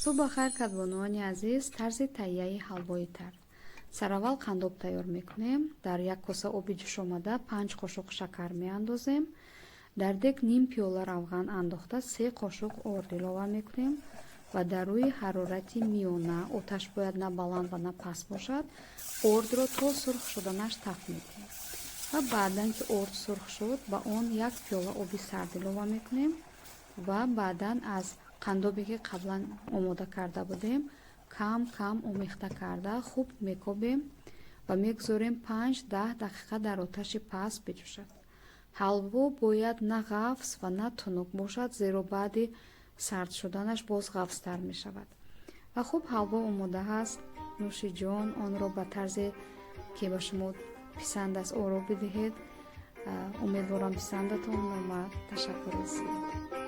Субҳ бахайр, кадбонуони азиз! Тарзи таҳияи ҳалвои тар. Сараввал қандоб тайёр мекунем. Дар як коса оби ҷӯшомада 5 қошуқ шакар меандозем. Дар дег ним пиёла равған андохта, 3 қошуқ орд илова мекунем ва дар рӯи ҳарорати миёна, оташ бояд на баланд ва на паст бошад, ордро то сурх шуданаш тафт медиҳем. Ва баъдан ки орд сурх шуд, ба он як пиёла оби сард илова мекунем ва баъдан аз қандобе, ки қаблан омода карда будем, кам кам омехта карда, хуб мекобем ва мегузорем 5-10 дақиқа дар оташи паст биҷӯшад. Ҳалво бояд на ғафз ва на тунук бошад, зеро баъди сард шуданаш боз ғафзтар мешавад. Ва хуб, ҳалво омода ҳаст. Нӯши ҷон, онро ба тарзе, ки ба шумо писанд аст, оро бидиҳед. Умедворам, писандатон омад. Ташаккури зиёд.